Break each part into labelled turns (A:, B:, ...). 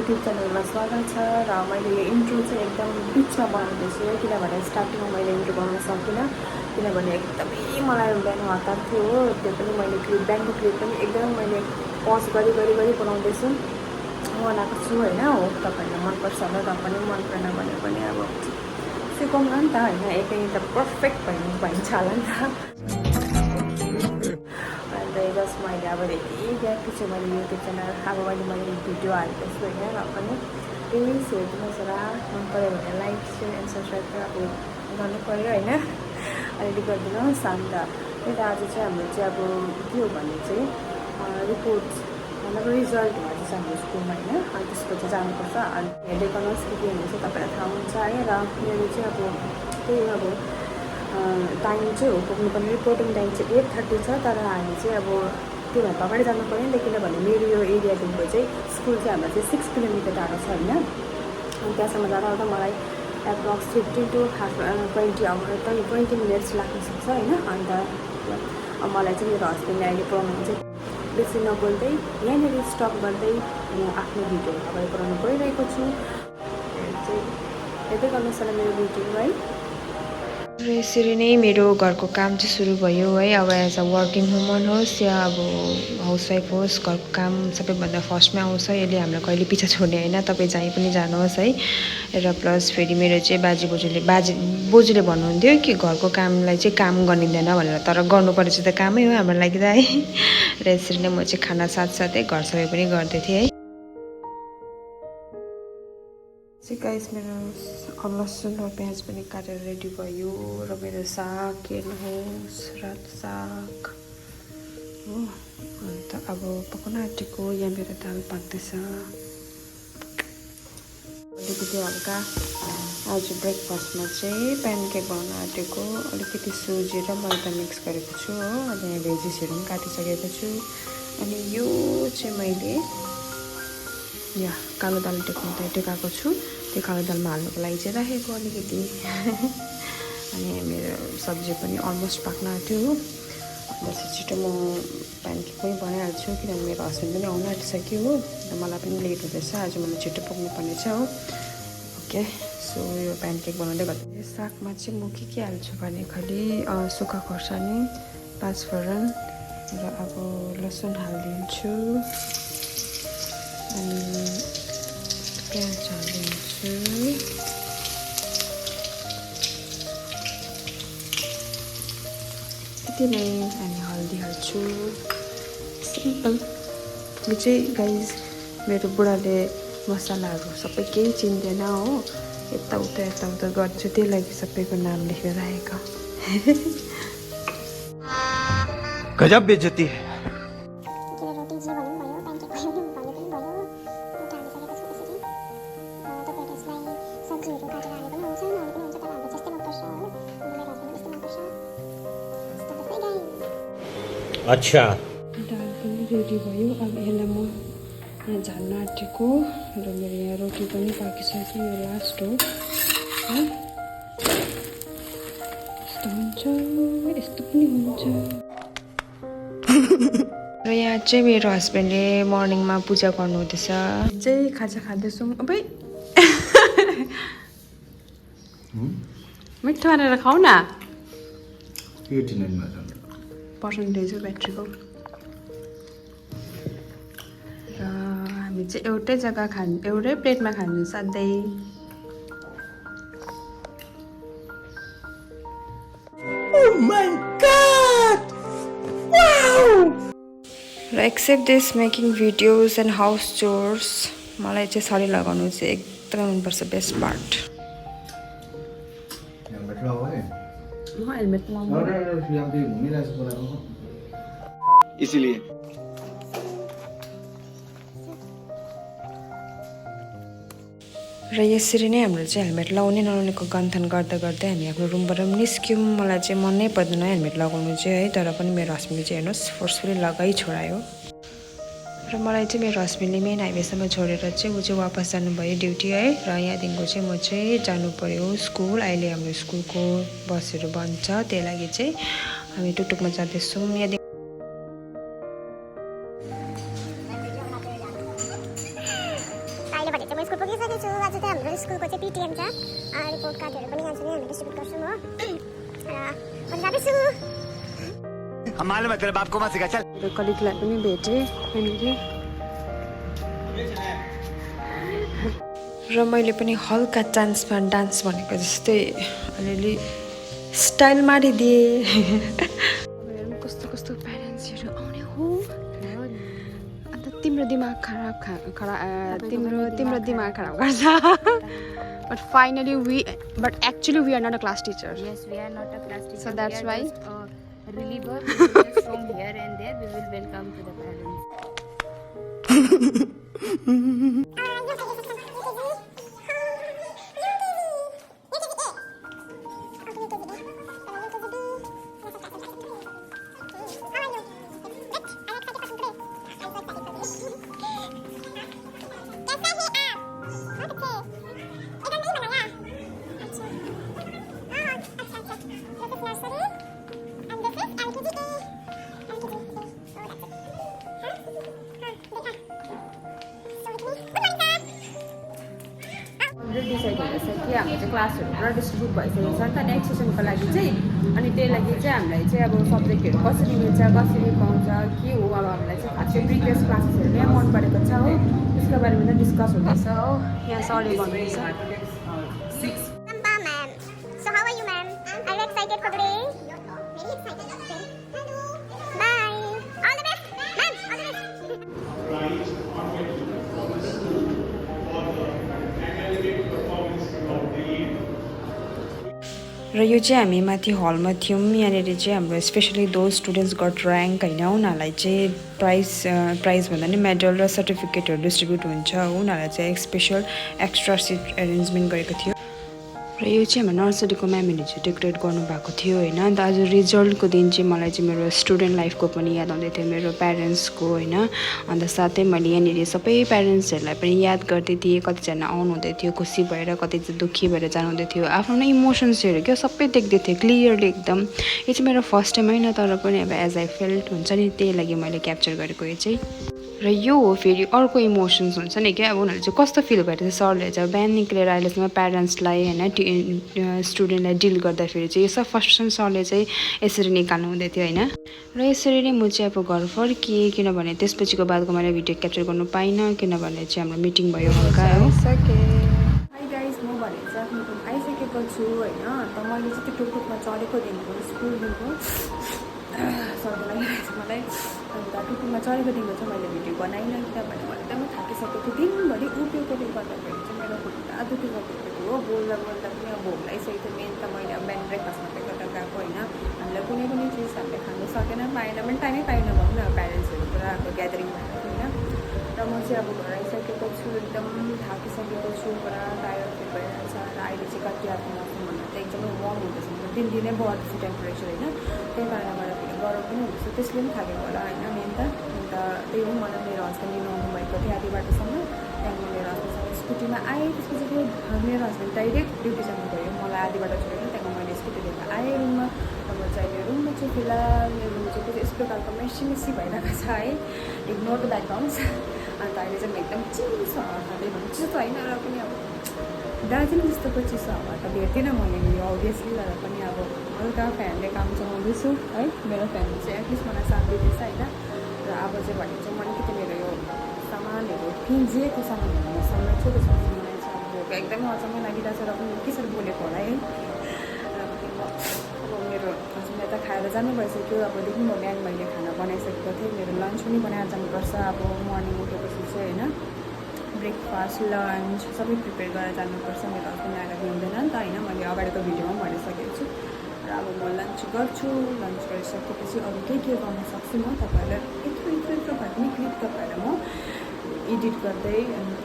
A: YouTube च्यानलमा स्वागत छ र मैले यो इन्ट्रो चाहिँ एकदम बिचमा बनाउँदैछु है किनभने स्टार्टिङमा मैले इन्ट्रो बनाउन सकिनँ किनभने एकदमै मलाई बिहान हतार थियो हो त्यो पनि मैले क्लिप ब्याङ्कको क्लिप पनि एकदमै मैले पज गरी बनाउँदैछु बनाएको छु होइन हो तपाईँहरूलाई मनपर्छ होला र पनि मन परेन भने पनि अब सिकाउनु नि त होइन एकै त पर्फेक्ट भइन्छ होला नि त अन्त जस्ट मैले अब धेरै ब्यागको चाहिँ मैले युट्युब च्यानल अब मैले भिडियो हालेको छु होइन र पनि प्लिज हेरिदिनुहोस् होला मन पऱ्यो भने लाइक सेयर एन्ड सब्सक्राइब त अब गर्नु पऱ्यो होइन अलिअलि गरिदिनुहोस् अन्त त्यही त आज चाहिँ हाम्रो चाहिँ अब के हो भने चाहिँ रिपोर्ट मतलब रिजल्टहरू चाहिँ हाम्रो स्कुलमा होइन अनि त्यसको चाहिँ जानुपर्छ अनि हेर्दै गर्नुहोस् के हुन्छ तपाईँलाई थाहा हुन्छ है र मेरो चाहिँ अब त्यही अब टाइम चाहिँ हो पुग्नुपर्ने रिपोर्टिङ टाइम चाहिँ 8:30 छ तर हामी चाहिँ अब त्योभन्दा अगाडि जानु पऱ्यो नि त किनभने मेरो यो एरियादेखिको चाहिँ स्कुल चाहिँ हाम्रो चाहिँ 6 किलोमिटर टाढो छ होइन अनि त्यहाँसम्म जाँदा मलाई एप्रोक्स 15 to 20 मिनट्स लाग्न सक्छ होइन अन्त मलाई चाहिँ मेरो हस्बेन्डले अहिले पढाउनु चाहिँ बेसी नबोल्दै यहाँनिर स्टप गर्दै म आफ्नो भिडियो अगाडि पढाउनु गइरहेको छु चाहिँ हेर्दै गर्नुहोस् होला मेरो भिडियो है र यसरी नै मेरो घरको काम चाहिँ सुरु भयो है अब एज अ वर्किङ वुमन होस् या अब हाउसवाइफ होस् घरको काम सबैभन्दा फर्स्टमा आउँछ यसले हामीलाई कहिले पछि छोड्ने होइन तपाईँ जहीँ पनि जानुहोस् है र प्लस फेरि मेरो चाहिँ बोजूले भन्नुहुन्थ्यो कि घरको कामलाई चाहिँ काम गरिँदैन भनेर तर गर्नुपर्ने चाहिँ त कामै हो हाम्रो लागि त है र यसरी नै म चाहिँ खाना साथसाथै घर सबै पनि गर्दै थिएँ है गाइस मेरो लसुन र प्याज पनि काटेर रेडी भयो र मेरो साग हेर्नुहोस् रातो साग हो अन्त अब पकाउन आँटेको यहाँ मेरो दाल पाक्दैछ अलिकति हल्का आज ब्रेकफास्टमा चाहिँ प्यानकेक बनाउन आँटेको अलिकति सुजी र मैदा मिक्स गरेको छु हो अनि यहाँ भेजिसहरू पनि काटिसकेको छु अनि यो चाहिँ मैले यहाँ कालो दाल टेकाएको छु त्यो कालो दालमा हाल्नुको लागि चाहिँ राखेको अलिकति अनि मेरो सब्जी पनि अलमोस्ट पाक्न आँट्यो हो अन्त छिटो म प्यानकेक पनि बनाइहाल्छु किनभने मेरो हस्बेन्ड पनि आउन आँटिसक्यो हो अन्त मलाई पनि लेट हुँदैछ आज मलाई छिटो पुग्नुपर्ने छ हो ओके सो यो प्यानकेक बनाउँदै गर्दा सागमा चाहिँ म के हाल्छु भने खालि सुक्खा खोर्सानी पाँचफोरन र अब लसुन हालिदिन्छु अनि प्याज हालिदिन्छु त्यति नै अनि हल्दी हाल्छु सिम्पल यो चाहिँ गाइस मेरो बुढाले मसलाहरू सबै केही चिन्दैन हो यताउता गर्छु त्यही लागि सबैको नाम लेखेर राखेको
B: गजब बेइज्जती है अच्छा
A: दाल पनि रेडी भयो अब यसलाई म यहाँ झाल्न आँटेको र मेरो यहाँ रोटी पनि पाकिसक्यो यो लास्ट हो यस्तो पनि हुन्छ र यहाँ चाहिँ मेरो हस्बेन्डले मर्निङमा पूजा गर्नुहुँदैछ चाहिँ खाजा खाँदैछौँ अब मिठो हालेर खाऊ न पर्सेन्टेज हो ब्याट्रीको र हामी चाहिँ एउटै प्लेटमा खानु सधैँ र except this making videos and house chores मलाई चाहिँ साडी लगाउनु चाहिँ एकदमै मनपर्छ बेस्ट पार्ट हेलमेट
B: इसीलिए
A: र यसरी नै हाम्रो चाहिँ हेलमेट लगाउने नलाउनेको गन्थन गर्दा हामी आफ्नो रुमबाट पनि निस्क्यौँ मलाई चाहिँ मनै पर्दैन हेलमेट लगाउनु चाहिँ है तर पनि मेरो हस्बेन्डले चाहिँ हेर्नुहोस् फोर्सफुली लगाइ छोडायो र मलाई चाहिँ मेरो हस्बेन्डले मेन हाइवेसम्म छोडेर चाहिँ ऊ चाहिँ वापस जानुभयो ड्युटी है र यहाँदेखिको चाहिँ म चाहिँ जानु पर्यो स्कुल अहिले हाम्रो स्कुलको बसहरू बन्द छ त्यही लागि चाहिँ हामी टुकटुकमा जाँदैछौँ यहाँदेखि
C: आज चाहिँ हाम्रो स्कुलको चाहिँ पिटिएम छ रिपोर्ट कार्डहरू पनि आज नै हामी डिस्ट्रिब्युट गर्छौँ हो र म जाँदैछु
D: मालूम है तेरे बाप को मत सिखा चल
A: मेरो कलिगलाई पनि भेटेँ यहाँनिर र मैले पनि हल्का चान्समा डान्स भनेको जस्तै अलिअलि स्टाइल मारिदिएँ कस्तो कस्तो प्यारेन्ट्सहरू आउने हो अन्त तिम्रो दिमाग तिम्रो दिमाग खराब गर्छ but finally but actually we are not a class teacher.
E: Yes, we are not a class teacher.
A: So that's why
E: reliever. We will just from here and there we will welcome to the parents.
A: Decide हुँदैछ कि हाम्रो चाहिँ क्लासहरू पुरा distribute भइसकेको छ नि त नेक्स्ट सेसनको लागि चाहिँ अनि त्यही लागि चाहिँ हामीलाई चाहिँ अब सब्जेक्टहरू कसरी मिल्छ कसरी पाउँछ के हो अब हामीलाई चाहिँ खास चाहिँ प्रिभियस क्लासेसहरू यहाँ मन परेको छ हो त्यसको बारेमा चाहिँ डिस्कस हुँदैछ हो यहाँ सरले भन्नुहुँदैछ
C: Samba ma'am. So how are you ma'am? Are you excited for today? Very excited. Hello. Bye. All the best. Ma'am, all the best.
A: र यो चाहिँ हामी माथि हलमा थियौँ यहाँनिर चाहिँ हाम्रो स्पेसली दो स्टुडेन्ट्स गट ऱ्याङ्क होइन उनीहरूलाई चाहिँ प्राइज भन्दा नि मेडल र सर्टिफिकेटहरू डिस्ट्रिब्युट हुन्छ हो उनीहरूलाई चाहिँ स्पेसल एक्स्ट्रा सिट एरेन्जमेन्ट गरेको थियो र यो चाहिँ हाम्रो नर्सरीको म्यामहरूले चाहिँ डेकोरेट गर्नुभएको थियो होइन अन्त आज रिजल्टको दिन चाहिँ मलाई चाहिँ मेरो स्टुडेन्ट लाइफको पनि याद आउँदै थियो मेरो प्यारेन्ट्सको होइन अन्त साथै मैले यहाँनिर सबै प्यारेन्ट्सहरूलाई पनि याद गर्दै थिएँ कतिजना आउनुहुँदै थियो खुसी भएर कति चाहिँ दुःखी भएर जानुहुँदै थियो आफ्नो इमोसन्सहरू क्या सबै देख्दै थिएँ क्लियरली एकदम यो चाहिँ मेरो फर्स्ट टाइम होइन तर पनि अब एज आई फेल्ट हुन्छ नि त्यही लागि मैले क्याप्चर गरेको यो चाहिँ र यो हो फेरि अर्को इमोसन्स हुन्छ नि क्या अब उनीहरू चाहिँ कस्तो फिल भइरहेको छ सरले चाहिँ बिहान निक्लेर अहिलेसम्म प्यारेन्ट्सलाई होइन स्टुडेन्टलाई डिल गर्दाखेरि चाहिँ यो सब फर्स्ट सरले चाहिँ यसरी निकाल्नु हुँदै थियो होइन र यसरी नै म चाहिँ अब घर फर्किएँ किनभने त्यसपछिको बादको मैले भिडियो क्याप्चर गर्नु पाइनँ किनभने चाहिँ हाम्रो मिटिङ भयो हल्का हो हाई गाइज म भने चाहिँ आइसकेको छु होइन अन्त मैले चाहिँ त्यो टुकटुकमा चढेको दिनको स्कुलदेखिको सरको लागिरहेको छ मलाई अन्त टुकटुकमा चढेको दिनको चाहिँ मैले भिडियो बनाइनँ किनभने म एकदमै थाकिसकेको थिएँ दिनभरि उठेकोले गर्दाखेरि चाहिँ मेरो खुट्टा दुखिसकेको थियो हो बोल्दा बोल्दा पनि अब भोक लागिसकेको थियो मेन त मैले अब बिहान ब्रेकफास्ट मात्रै गरेर गएको होइन हामीलाई कुनै पनि चिज हामीले खानु सकेन पाएन पनि टाइमै पाएन भनौँ न प्यारेन्ट्सहरू पुरा अब ग्यादरिङ भएको थियो होइन र म चाहिँ अब घर आइसकेको छु एकदम थाकिसकेको छु पुरा टायर्ड फिल भइरहेको छ र अहिले चाहिँ कति आफ्नो मौसम भन्दा चाहिँ एकदमै वार्म हुँदैछ दिनदिनै बढ्दैछ टेम्परेचर होइन त्यही कारणले गर्दाखेरि गरम पनि हुँदैछ त्यसले पनि थाकेको होला होइन मेन त अन्त त्यही हो मलाई मेरो हस्बेन्ड लिनु आउनुभएको थियो आधी बाटोसम्म त्यहाँदेखि मेरो हस्बेन्डसँग स्कुटीमा आएँ त्यसपछि त्यो मेरो हस्बेन्ड डाइरेक्ट ड्युटी जानु गयो मलाई आधी बाटो छोडेर त्यहाँदेखि मैले स्कुटी लिएर आएँ रुममा अब चाहिँ अहिले रुममा चाहिँ फिलहाल मेरो रुम चाहिँ यस्तो प्रकारको मेसी भइरहेको छ है इग्नोर द ब्याकग्राउन्ड्स अन्त अहिले चाहिँ म एकदम चिसो हावा खाँदै भन्छु चिसो होइन र पनि अब दार्जिलिङ जस्तोको चिसो हावा त भेट्दिनँ मैले यो अभियसली तर पनि अब हल्का फ्यानले काम चलाउँदैछु है मेरो फ्यानले चाहिँ एटलिस्ट मलाई साथ दिँदैछ होइन र अब चाहिँ भने चाहिँ मैले अलिकति मेरो यो सामानहरू फिन्जिएको सामानहरू समेत छु त्यसमा चाहिँ मलाई चाहिँ अब एकदमै अचम्मै लागिरहेको छ र पनि कसरी बोलेको होला है र पनि म अब मेरो हस्बेन्ड यता खाएर जानु भइसक्यो अबदेखि म बिहान मैले खाना बनाइसकेको थिएँ मेरो लन्च पनि बनाएर जानुपर्छ अब मर्निङ उठेपछि चाहिँ होइन ब्रेकफास्ट लन्च सबै प्रिपेयर गरेर जानुपर्छ मेरो हस्बेन्ड आएर दिँदैन नि त होइन मैले अगाडिको भिडियोमा पनि भनिसकेको छु र अब म लन्च गर्छु लन्च गरिसकेपछि अरू के गर्न सक्छु म तपाईँहरूलाई यत्रो भए पनि क्लिप तपाईँहरूलाई म एडिट गर्दै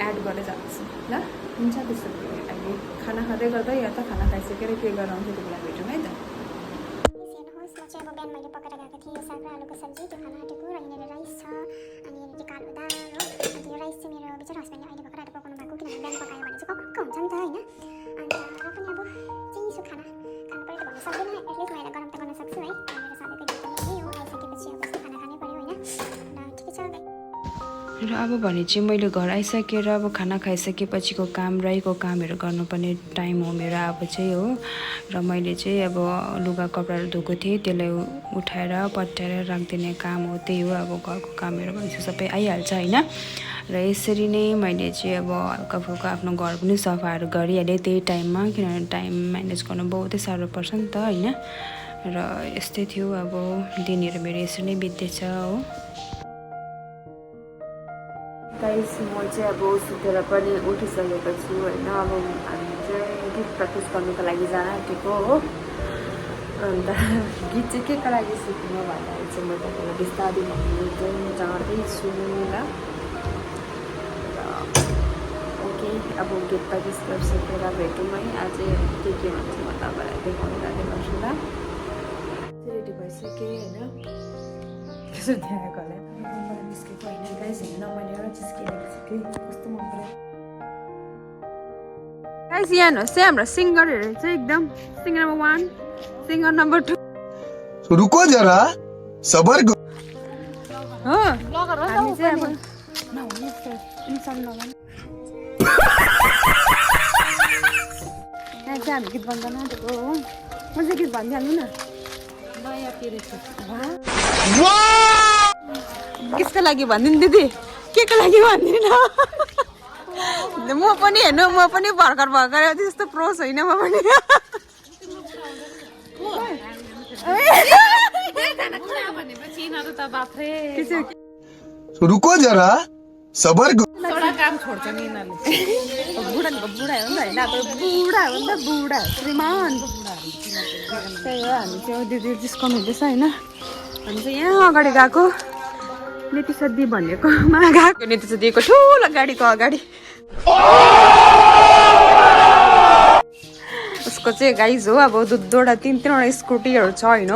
A: एड गर्दै जान्छु ल हुन्छ त्यसो भने अहिले खाना खाँदै गर्दै या त खाना खाइसकेर के गरेर आउँछु त्यो बेला भेटौँ है त
C: हेर्नुहोस् म चाहिँ अब बिहान मैले पकाएर गएको थिएँ साग र आलुको सब्जी त्यो खाना आँटेको र यहाँनिर राइस छ अनि यहाँनिर कालो दाल हो अन्त यो राइस चाहिँ मेरो बिचरा हस्बेन्डले अहिले भर्खर पकाउनु भएको किनभने बिहान पकायो भने चाहिँ कक्क हुन्छ नि त होइन अन्त र पनि अब चिसो खाना खानु पऱ्यो त भन्नु सक्दैन एटलिस्ट मैले गरम त गर्न सक्छु है मेरो सधैँको ड्युटी नै हो आइसकेपछि अब यस्तो खाना खानै पऱ्यो होइन र ठिकै छ
A: र अब भने चाहिँ मैले घर आइसकेर अब खाना खाइसकेपछिको काम रहेको कामहरू गर्नुपर्ने टाइम हो मेरो अब चाहिँ हो। र मैले चाहिँ अब लुगा कपडाहरू धोएको थिएँ, त्यसलाई उठाएर पट्याएर राखिदिने काम हो, त्यही हो। अब घरको कामहरू भनेपछि सबै आइहाल्छ होइन। र यसरी नै मैले चाहिँ अब हल्का फुल्का आफ्नो घर पनि सफाहरू गरिहालेँ त्यही टाइममा, किनभने टाइम म्यानेज गर्नु बहुतै साह्रो पर्छ नि त होइन। र यस्तै थियो, अब दिनहरू मेरो यसरी नै बित्दैछ हो। गाइस म चाहिँ अब सुतेर पनि उठिसकेको छु होइन। अब हामी चाहिँ गीत प्र्याक्टिस गर्नुको लागि जान आँटेको हो। अन्त गीत चाहिँ के को लागि सिक्नु भन्दाखेरि चाहिँ म तपाईँलाई बिस्तारै भन्नु चाहिँ जाँदैछु ल। ओके, अब गीत प्र्याक्टिस गरिसकेर भेटौँ है। आज के हुन्छ म तपाईँलाई देखाउनु लागि गर्छु ल। रेडी भइसकेँ होइन, त्यसो देखाएको होला निस्केको होइन गाइस। हेर्न मैले एउटा चिज किनेको छु कि कस्तो मन पऱ्यो गाइस। यहाँ हेर्नुहोस् चाहिँ हाम्रो सिङ्गरहरू चाहिँ एकदम सिङ्गर नम्बर 1, सिङ्गर नम्बर 2।
B: रुको जरा सबर
A: हो हामी चाहिँ अब नहुने यस्तो इन्सान नभए यहाँ चाहिँ हामी गीत भन्न आँटेको हो। म चाहिँ गीत भनिहाल्नु न। किसको लागि भनिदिनु दिदी, के को लागि भनिदिनु न। म पनि हेर्नु, म पनि भर्खर त्यस्तो प्रोस होइन म पनि।
B: रुको जरा सबर
A: काम छोड्छ नि यिनीहरूले। बुढा हो नि त होइन, अब बुढा हो नि त, बुढा श्रीमान। त्यही हो, हामी चाहिँ दिदी जिस्काउनु हुँदैछ होइन। हामी चाहिँ यहाँ अगाडि गएको नीतिशा दी भन्नेकोमा गएको, नीतिशा दीको ठुलो गाडीको अगाडि। उसको चाहिँ गाइज हो अब 2-3वटा स्कुटीहरू छ होइन।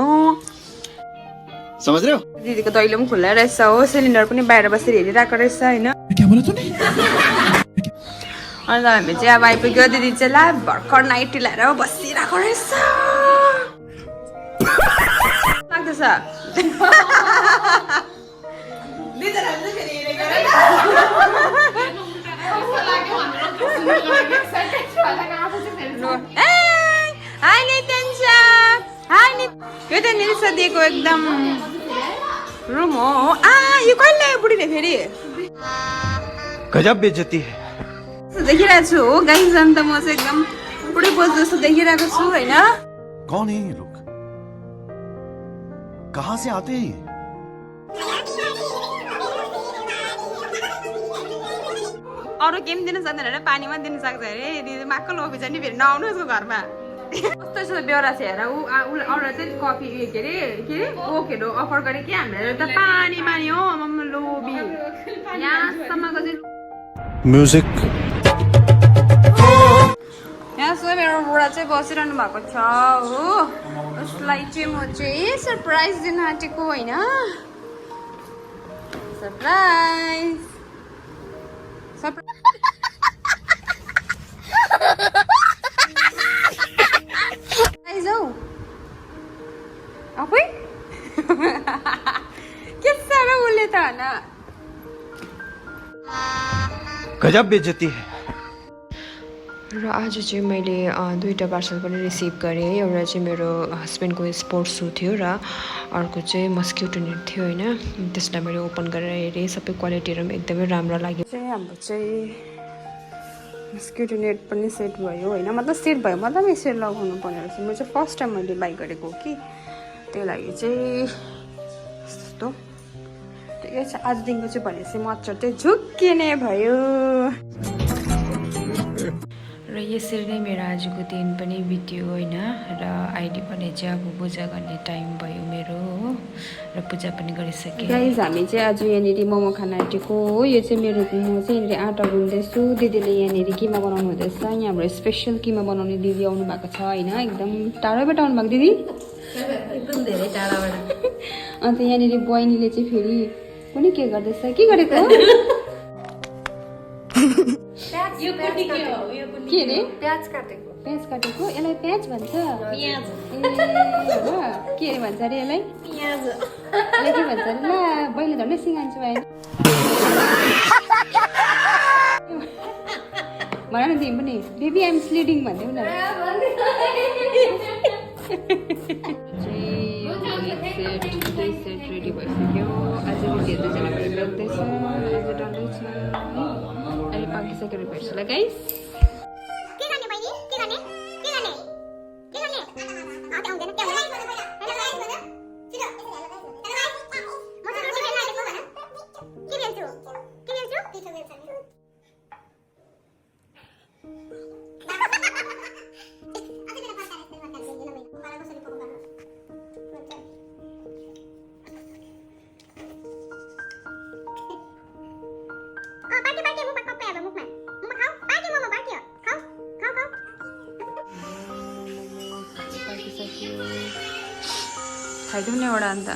B: समझ रहे हो?
A: दिदीको दैलो पनि खुल्ला रहेछ हो, सिलिन्डर पनि बाहिर बसेर हेरिरहेको रहेछ होइन। अन्त हामी चाहिँ अब आइपुग्यो, दिदी चाहिँ ला भर्खर नाइटी ल्याएर बसिरहेको रहेछ लाग्दैछ। यो त निलिसा दिएको एकदम रुम हो। यो कहिले बुढीले फेरि
B: गजब बेइज्जती है।
A: देखिरहेको छु हो गाइस। अन्त म चाहिँ एकदम बुढी पोज जस्तो देखिरहेको छु होइन।
F: कौन है ये लोग, कहाँ से आते हैं?
A: अरू केही पनि दिन सक्दैन अरे, पानी मात्रै दिन सक्छ अरे। माक्क लोभी छ नि फेरि नआउनु उसको घरमा। कस्तो छ बेहोरा छ हेर। अरू चाहिँ कफी के अरे कोकहरू अफर गरे कि हामीलाई त पानी मानी हो लोभी। यहाँसम्मको चाहिँ
B: म्युजिक
A: यहाँ सो मेरो बुढा चाहिँ बसिरहनु भएको छ हो। उसलाई चाहिँ म चाहिँ सरप्राइज दिन आँटेको होइन। सरप्राइज हौ आफै के साह्रो उसले त होइन।
B: गजब बेइज्जती है।
G: र आज चाहिँ मैले 2टा पार्सल पनि रिसिभ गरेँ। एउटा चाहिँ मेरो हस्बेन्डको स्पोर्ट्स सू थियो र अर्को चाहिँ मस्किटो नेट थियो होइन। त्यसलाई मैले ओपन गरेर हेरेँ, सबै क्वालिटीहरू पनि एकदमै राम्रो लाग्यो।
A: हाम्रो चाहिँ मस्किटो नेट पनि सेट भयो होइन, मतलब सेट भयो मतलब यसरी लगाउनु पर्ने रहेछ। म चाहिँ फर्स्ट टाइम मैले बाई गरेको हो कि, त्यही लागि चाहिँ यस्तो ठिकै छ। आजदेखिको चाहिँ भनेपछि मच्छर चाहिँ झुक्किने भयो।
G: र यसरी नै मेरो आजको दिन पनि बित्यो होइन। र अहिले पनि चाहिँ अब पूजा गर्ने टाइम भयो मेरो हो। र पूजा पनि गरिसकेँ।
A: गाइस हामी चाहिँ आज यहाँनिर मोमो खान आँटेको हो। यो चाहिँ मेरो म चाहिँ यहाँनिर आँटा गुन्दैछु। दिदीले यहाँनिर किमा बनाउनु हुँदैछ। यहाँ हाम्रो स्पेसल किमा बनाउने दिदी आउनु भएको छ होइन। एकदम टाढोबाट आउनु भएको दिदी, एकदम धेरै टाढाबाट। अन्त यहाँनिर बहिनीले चाहिँ फेरि कुनै के गर्दैछ, के गरेको के अरे प्याज काटेको। यसलाई प्याज भन्छ। के अरे भन्छ अरे यसलाई, के भन्छ अरे। ल बहिनी झन्डै सिँगान्छु भाइ।
E: भन न तिमी पनि बेबी आइम स्लिडिङ भन्देऊ न सेट रेडी भइसक्यो आज भिडियो दुईजना पनि बेग्दैछ आज डल्दैछ अहिले पाकिसकेर भेट्छु ल गाइस
C: के गर्ने बहिनी के गर्ने के गर्ने के गर्ने आ त आउँदैन के आउँदैन म त रोटी बेल्न आएको भन के बेल्छु पिठो बेल्छ
E: खाइदिउँ न एउटा अन्त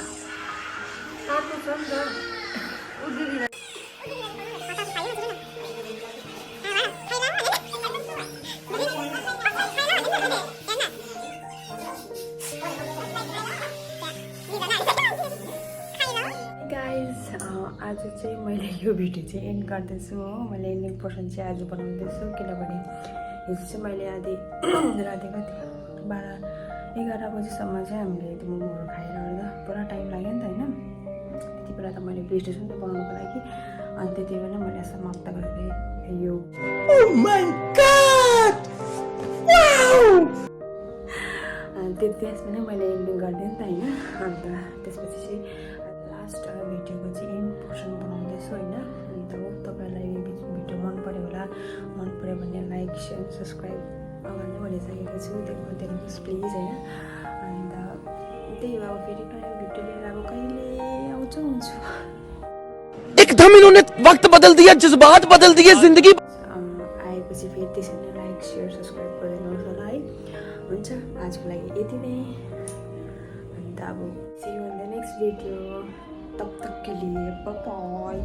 A: गाइज आज चाहिँ मैले यो भिडियो चाहिँ एन्ड गर्दैछु हो मैले एन्डिङ पोर्सन चाहिँ आज बनाउँदैछु किनभने हिजो चाहिँ मैले आधी राति कति 12-11 बजीसम्म चाहिँ हामीले त्यो मोमोहरू खाएर ओर्दा पुरा टाइम लाग्यो नि त होइन त्यति बेला त मैले बिर्सेछु नि त बनाउनुको लागि अनि त्यति बेला मैले समाप्त गरेँ यो त्यसमा नै मैले एन्डिङ गरिदिएँ नि त होइन अन्त त्यसपछि चाहिँ लास्ट भिडियोको चाहिँ एन्ड पोर्सन बनाउँदैछु होइन अन्त हो तपाईँहरूलाई यो भिडियो मन पऱ्यो होला मन पऱ्यो भने लाइक सेयर सब्सक्राइब अगाडि नै भनिसकेको छु त्यो गरिदिनुहोस् प्लिज होइन अन्त त्यही हो अब फेरि नयाँ भिडियो लिएर अब कहिले आउँछु
B: एकदम इन्होंने वक्त बदल दिया जज्बात बदल दिए जिंदगी
A: आएपछि फेरि त्यसरी नै लाइक सेयर सब्सक्राइब गरिदिनुहोस् होला है हुन्छ आजको लागि यति नै अन्त अब see you in the next video तब तक के लिए बाय